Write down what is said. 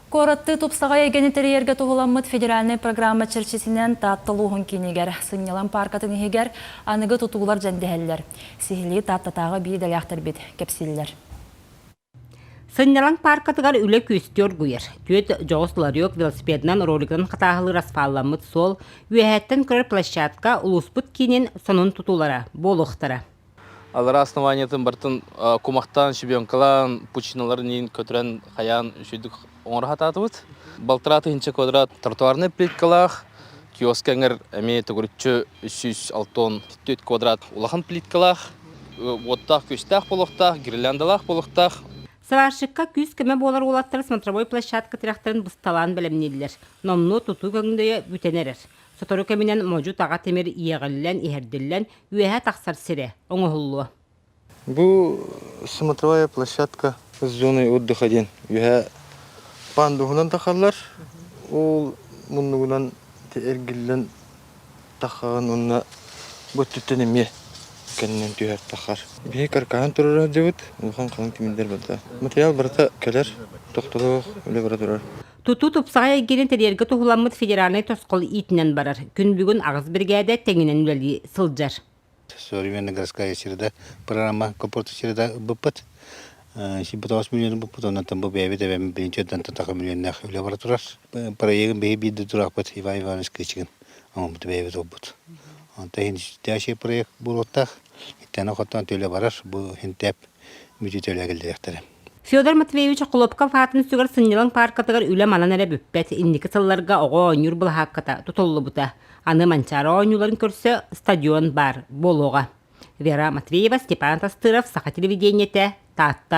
Куораттыы тупсаҕай эйгэни тэрийэргэ туһуламмыт федеральнай программа чэрчитинэн Таатта улууһун киинигэр сынньалаҥ пааркатын иһигэр аныгы тутуулар дьэндэһэллэр. Сиһилии Тааттатааҕы биир идэлээхтэрбит кэпсииллэр. Сынньалаҥ пааркатыгар үлэ күүстүү оргуйар. Түөрт дьоҕус ларек велосипедынан ролигынан хатааһылыыр асфалламмыт суол, үөһээттэн көрөр площадка улууспут киинин сонун тутуулара буолуохтара. Аллараа основаниетын барытын кумахтаан, щебенкалаан, пучиналарын иин көтүрэн, хайаан үчүгдүк оҥоро сатаатыбыт. Балтараа тыһыынча квадрат тротуарнай плиткалаах, киоска эҥэр эмиэ төгүрүччү 364 квадрат улахан плиткалаах, уоттаах-күөстээх буолуохтаах, гирляндалаах буолуохтаах. Сварщикка күүс-көмө буолар уолаттар смотровой площадка тирэхтэрин бысталаан бэлэмнииллэр. Номнуо тутуу көҥдөйө бүтэн эрэр. Сотору кэминэн модьу-таҕа тимир иэҕиллэн, иһэрдиллэн, үөһэ тахсар сирэ оҥоһуллуо. Бу смотровая площадка с зоной отдыха диэн үөһэ пандуһунан тахаллар. Ол муннугунан эргиллэн тахаҕын уонна бу өттүттэн эмиэ кэннинэн түһэр тахар. Биһи каркаһын турар сылдьыбыт, улахан халыҥ тимирдэр барыта. Материал барыта кэлэр, тохтолоох үлэ бара турар. Тутуу тупсаҕай эйгэни тэрийэргэ туһуламмыт федеральнай тосхол иитинэн барар. Күн бүгүн аҕыс биригээдэ тэҥинэн үлэлии сылдьар. Современная городская среда программа комфорт среда ылбыппыт. Сиббытаҕас миллион ылбыппыт, оннуттан бу бэйэбит эбэм билинчэттэн татаха миллионнаах үлэ бара турар. Проегын биһи биирдэ тураахпыт Иван Иванович Кычыгын оҥорбут бэйэбит олбут. Онтон иһин проект буолуохтаах. Иттэн хотон төлө барар, бу хинтэп бүтү төлө кэллиэхтэрэ. Федор Матвеевич Охлопков аатын сүгэр сынньалаҥ пааркатыгар үлэ манан эрэ бүппэт, инники сылларга оҕо оонньуур былаһаакката тутуллубута. Аны Манчаары оонньууларын көрсө стадион баар буолуоҕа. Вера Матвеева, Степан Тастыров, Саха телевидениетэ, Таатта.